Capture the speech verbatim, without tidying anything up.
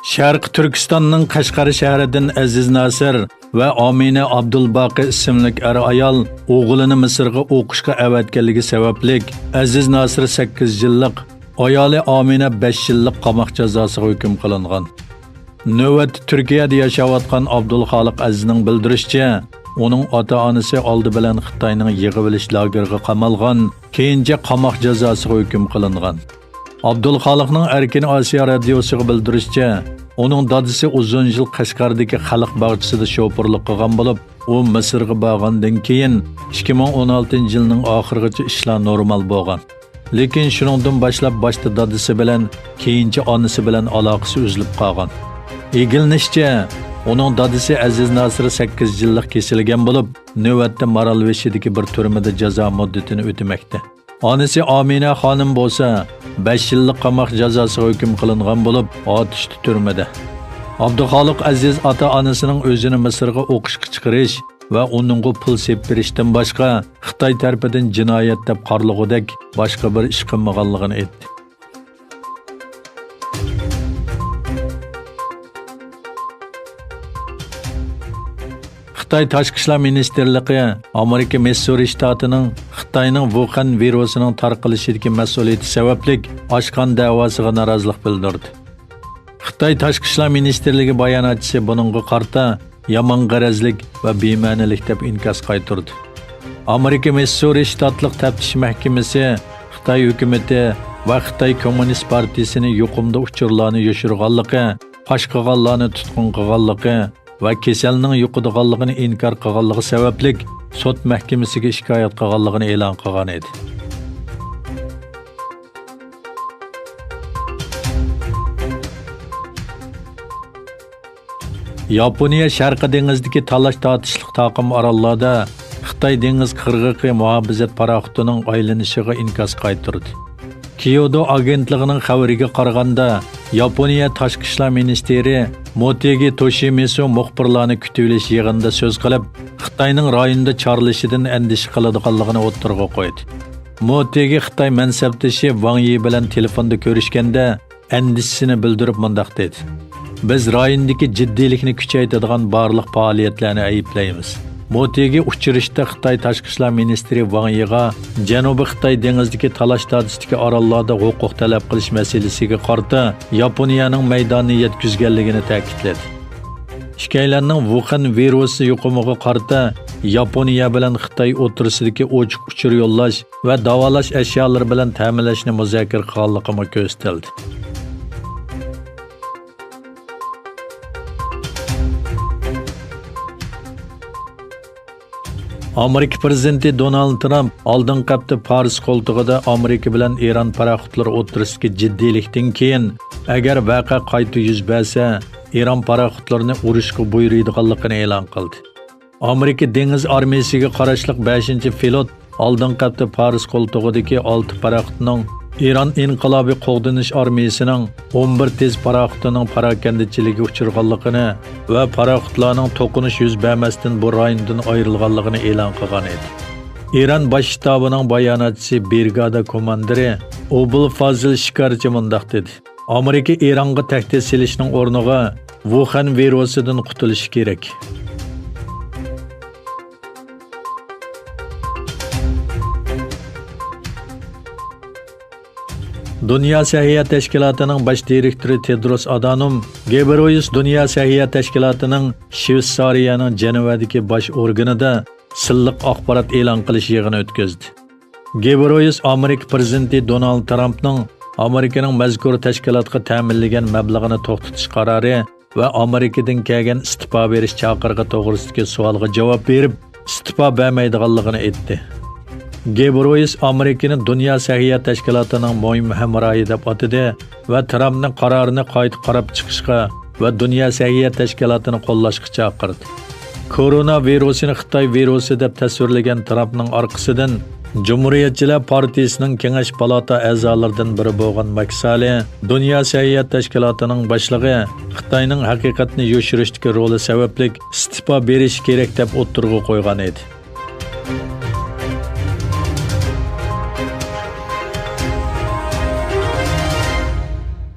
شەرقىي تۈركىستاننىڭ قەشقەر شەھىرىدىن ئەزىز ناسىر ۋە ئامىنە ئابدۇلباقى ئىسىملىك ئەر-ئايال ئوغلىنى مىسىرغا ئوقۇشقا ئەۋەتكەنلىكى سەۋەبلىك، ئەزىز ناسىر سەككىز يىللىق، ئايالى ئامىنە بەش يىللىق قاماق جازاسىغا ھۆكۈم قىلىنغان. نۆۋەتتە تۈركىيەدە ياشاۋاتقان ئابدۇلخالىق ئەزىزنىڭ بىلدۈرۈشىچە، ئۇنىڭ ئاتا-ئانىسى ئالدى بىلەن خىتاينىڭ يىغىۋېلىش لاگېرىغا قامالغان، كېيىنچە قاماق جازاسىغا ھۆكۈم قىلىنغان. ئابدۇلخالىقنىڭ ئەركىن ئاسىيا رادىيوسىغا بىلدۈرۈشىچە، ئۇنىڭ دادىسى ئۇزۇن يىل قەشقەردىكى خەلق باغچىسىدا شوپۇرلۇق قىلغان بولۇپ، ئۇ مىسىرغا بارغاندىن كېيىن، ئىككى مىڭ ئون ئالتىنچى يىلنىڭ ئاخىرىغىچە ئىشلار نورمال بولغان. لېكىن شۇنىڭدىن باشلاپ باشتا دادىسى بىلەن، كېيىنچە ئانىسى بىلەن ئالاقىسى ئۈزۈلۈپ قالغان. ئىگىلىنىشىچە، ئۇنىڭ دادىسى ئەزىز ناسىر سەككىز يىللىق كېسىلگەن بولۇپ، نۆۋەتتە مارالبېشىدىكى بىر تۈرمىدە جازا مۇددىتىنى ئۆتىمەكتە. ئانىسى ئامىنە خانىم بولسا، بەش يىللىق قاماق جازاسىغا ھۆكۈم قىلىنغان بولۇپ، ئاتۇشتا تۈرمىدە. ئابدۇخالىق ئەزىز ئاتا-ئانىسىنىڭ ئۆزىنى مىسىرغا ئوقۇشقا چىقىرىش ۋە ئۇنىڭغا پۇل سېلىپ بېرىشتىن باشقا، خىتاي تەرىپىدىن جىنايەت دەپ قارىلىغۇدەك باشقا بىر ئىش قىلمىغانلىقىنى ئېيتتى. خىتاي تاشقى ئىشلار مىنىستىرلىقى ئامېرىكا مىسسۇرى شتاتىنىڭ خىتاينىڭ ۋۇخەن ۋىرۇسىنىڭ تارقىلىشىدىكى مەسئۇلىيىتى سەۋەبلىك ئاچقان دەۋاسىغا نارازىلىق بىلدۈردى. خىتاي تاشقى ئىشلار مىنىستىرلىكى باياناتچىسى بۇنىڭغا قارىتا يامان غەرەزلىك ۋە بىمەنىلىك دەپ ئىنكاس قايتۇردى. ئامېرىكا مىسسۇرى شتاتلىق تەپتىش مەھكىمىسى خىتاي ھۆكۈمىتى ۋە خىتاي كوممۇنىست پارتىيىسىنى يۇقۇمدا ئۇچۇرلارنى يوشۇرغانلىقى، پاش قىلغانلارنى تۇتقۇن قىلغانلىقى ۋە كېسەلنىڭ يۇقىدىغانلىقىنى ئىنكار قىلغانلىقى سەۋەبلىك سوت مەھكىمىسىگە شىكايەت قىلغانلىقىنى ئېلان قىلغان ئىدى. ياپونىيە شەرقىي دېڭىزدىكى تالاش-تارتىشلىق تاقىم ئاراللاردا خىتاي دېڭىز قىرغىقى مۇھاپىزەت پاراخوتىنىڭ ئايلىنىشىغا ئىنكاس قايتۇردى. كيودو ئاگېنتلىقىنىڭ خەۋىرىگە قارىغاندا، ياپونىيە تاشقى ئىشلار مىنىستىرى موتېگى توشىمىسۇ مۇخبىرلارنى كۈتۈۋېلىش يىغىنىدا سۆز قىلىپ، خىتاينىڭ رايوندا چارلىشىدىن ئەندىشە قىلىدىغانلىقىنى ئوتتۇرىغا قويدى. موتېگى خىتاي مەنسەپدىشى ۋاڭ يى بىلەن تېلېفوندا كۆرۈشكەندە، ئەندىشىسىنى بىلدۈرۈپ مۇنداق دېدى: «بىز رايوندىكى جىددىيلىكنى كۈچەيتىدىغان بارلىق پائالىيەتلەرنى ئەيىبلەيمىز.» موتېگى ئۇچرىشىشتا خىتاي تاشقى ئىشلار مىنىستىرى ۋاڭ يىغا جەنۇبىي خىتاي دېڭىزىدىكى تالاش-تارتىشتىكى ئاراللاردا ھوقۇق تەلەپ قىلىش مەسىلىسىگە قارىتا ياپونىيەنىڭ مەيداننى يەتكۈزگەنلىكىنى تەكىتلىدى. ئىككىيلەننىڭ ۋۇخەن ۋىرۇسى يۇقۇمىغا قارىتا ياپونىيە بىلەن خىتاي ئوتتۇرىسىدىكى ئوچۇق ئۇچۇر يوللاش ۋە داۋالاش ئەشيالىرى بىلەن تەمىنلەشنى مۇزاكىرە قىلغانلىقىمۇ كۆرسىتىلدى. ئامېرىكا پىرېزىدېنتى دونالد ترامپ ئالدىنقى ھەپتە پارس قولتۇقىدا ئامېرىكا بىلەن ئىران پاراخوتلىرى ئوتتۇرىسىدىكى جىددىيلىكتىن كېيىن، ئەگەر ۋەقە قايتا يۈز بەرسە، ئىران پاراخوتلىرىنى ئۇرۇشقا بۇيرۇيدىغانلىقىنى ئېلان قىلدى. ئامېرىكا دېڭىز ئارمىيىسىگە قاراشلىق بەشىنچى فلوت ئالدىنقى ھەپتە پارس قولتۇقىدىكى ئالتە پاراخوتنىڭ ئىران ئىنقىلابىي قوغدىنىش ئارمىيىسىنىڭ ئون بىر تېز پاراخوتىنىڭ پاراكەندىچىلىكىگە ئۇچرىغانلىقىنى ۋە پاراخوتلارنىڭ توقۇنۇش يۈز بەرمەستىن بۇ رايوندىن ئايرىلغانلىقىنى ئېلان قىلغان ئىدى. ئىران باش شتابىنىڭ باياناتچىسى برىگادا كوماندىرى ئوبۇل فازىل شىكارچى مۇنداق دېدى: «ئامېرىكا ئىرانغا تەھدىت سېلىشنىڭ ئورنىغا ۋۇخەن ۋىرۇسىدىن قۇتۇلۇشى كېرەك.» دۇنيا سەھىيە تەشكىلاتىنىڭ باش دىرېكتورى تېدروس ئادانوم گېبرېيېسۇس دۇنيا سەھىيە تەشكىلاتىنىڭ شۋېتسارىيەنىڭ جەنۋەدىكى باش ئورگىنىدا سىرلىق ئاخبارات ئېلان قىلىش يىغىنى ئۆتكۈزدى. گېبرېيېسۇس ئامېرىكا پىرېزىدېنتى دونالد ترامپنىڭ ئامېرىكىنىڭ مەزكۇر تەشكىلاتقا تەمىنلىگەن مەبلىغىنى توختىتىش قارارى ۋە ئامېرىكىدىن كەلگەن ئىستېپا بېرىش چاقىرىقى توغرىسىدىكى سوئالغا جاۋاب بېرىپ، ئىستېپا بەرمەيدىغانلىقىنى ئېيتتى. گېبرېيېسۇس ئامېرىكىنى دۇنيا سەھىيە تەشكىلاتىنىڭ مۇھىم ھەمراھى دەپ ئاتىدى ۋە ترامپنىڭ قارارىنى قايتا قاراپ چىقىشقا ۋە دۇنيا سەھىيە تەشكىلاتىنى قوللاشقا چاقىردى. كورونا ۋىرۇسىنى خىتاي ۋىرۇسى دەپ تەسۋىرلىگەن ترامپنىڭ ئارقىسىدىن جۇمھۇرىيەتچىلەر پارتىيىسىنىڭ كېڭەش پالاتا ئەزالىرىدىن بىرى بولغان ماك سالى دۇنيا سەھىيە تەشكىلاتىنىڭ باشلىقى خىتاينىڭ ھەقىقەتنى يوشۇرۇشتىكى رولى سەۋەبلىك ئىستېپا بېرىشى كېرەك دەپ ئوتتۇرىغا قويغان ئىدى.